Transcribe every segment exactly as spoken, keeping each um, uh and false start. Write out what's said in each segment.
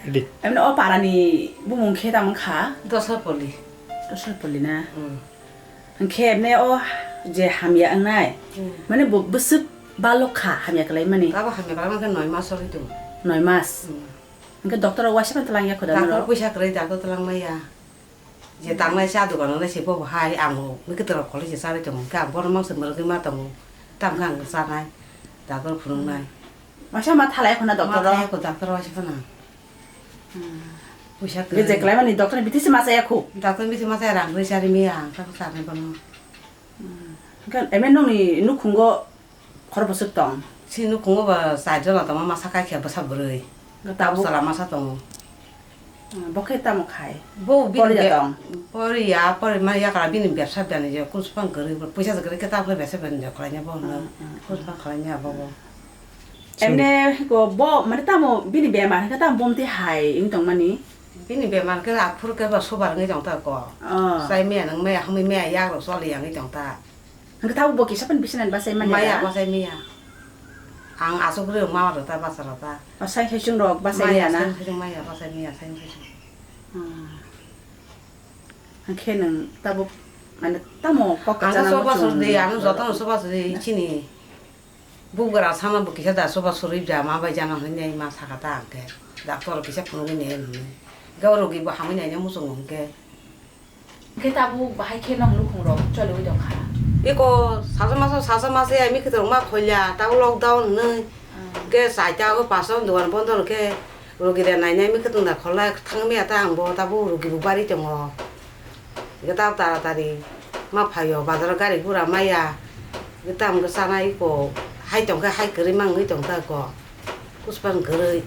Di. Emne o parani bumung khe tamo kha? Dosarpoli. Dosarpoli na? Hmm. Hwnkhe emne o je hamya wngnai, Hmm. mane bo bwswk balok kha hamya kwlai mani? Tabo hamya kwlai mankhe noi mas wngwi tongo. Noi mas? Hmm. Hwnkhe doctor rok waisa phano twlang ya kho da Doctor norok? Puisa kwrwi, doctor twlang maya. Je tangnai cha dogan nai se bo hai ang bo mikitwrok kholi se charwi tongo. Hwnkhe ang bono mangsa mwrwgwi ma tongo. Tamo khe ang chanai. Doctor phunuknai. Masa ma thalai khuna doctor rok? Ma thalai kho doctor rok se phano. Hmm. Puisa Bini je kwrwi. Kwlai mani doctor ni bithi se ma chaya khu? Doctor ni bithi ma chaya rang kwrwi chari miya ang khe chanai bono. Hmm. Hwnkhe eme nongni nukhungo Khorokboswk tong? Chini nukhungo ba char jona tongma, masa kaikha bwsa bwrwi. Tabuk? Tabuk sala masa tongo. Hmm, bo khe tamo khai? Bo bini Poriya be-, tong? Poriya, pori ma yakla bini bebsa bani je, kun supang kwrwi, puisa kwrwi khe tabuk bebsa bani je khlaina bo hwnwi. Hmm, hmm, hmm. Kun supang khlaina bo bo. Emne ko bo, mane tamo bini bemar khe tamo bomti hai wng tongmani? Bini bemar khe aphuru khe ba subar wngwi tong ta ko. Oh. Chai maya nang maya, hamwi maya, yak rok choli ya wngwi tong ta. Hwnkhe tabuk bo kisa phano bisinani bachai manya Maya da? Bachai maya. Ang aswk rw ma rw ta bacha rw ta. O, sai sai chwng rok bachai Maya maya na? Sai sai chwng maya bachai maya sai sai chwng. Hmm. Hwnkhe nwng tabuk mane tamo kok Ang kwchana soba muchung suri di, ang joto no soba suri di chini. Bugra sana bo kisa da soba suri da ma bai jana hwnwi ma saka ta ang khe. Doctor kisa phunugwi ne hwnwi. Gauro gi bo hamwi naina muchung hwnkhe. Hwnkhe tabuk bahai khe nong nukhung rok choliwi tongkha? Eko sasa masa, sasa masa ya, mi khe tongma khoiya, tabuk lockdown hwnwi. Hmm. Hwnkhe chaita o pasta o dogan bondo hwnkhe rogi rok nainai mi khe tongda kholai thangmaya ta ang bo tabuk rogi bo bari tongo. Hwnkhe tabuk taratari ma phaio bazaro gari gura maya. Hwnkhe tamo khe chanai eko hai tongkhe hai kwrwi mangwi tongta eko. Kuchpang kwrwi.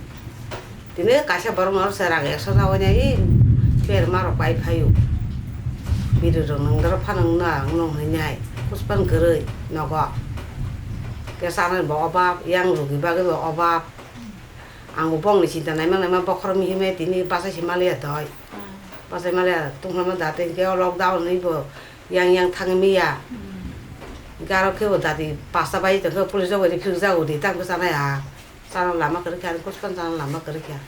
Tini kaisa borok no se rang ekso na hwnwi i berma rok pai phaio. Biri rok nwng doro phano wngna ang nw hwnwi nai. Kuchpang kwrwi nogo. Khe chanai bo obab, yang rwgwi bagwi bo obab. Ang bo bongni chinta naima naima bokhorok mihimai tini bachai se maliya doi. Bachai maliya tungphama da tei khe o lockdown hwnwi bo yang yang thangwi maya. Hwnkhe aro khe bo dati pasta bai tongkhe police rok bai phirikjago di tamo khe chanai ha. Chana lama kwrwi kha, ani kochpan chana lama kwrwi kha.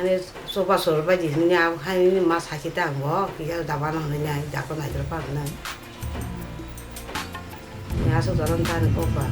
Ani soba sor bai di hwnwi ang hai nini ma sakhe ta ang bo, kisa daba no hwnwi nai, dako naitro pa hwnwi. Ni aswk jorom ta ni kokba.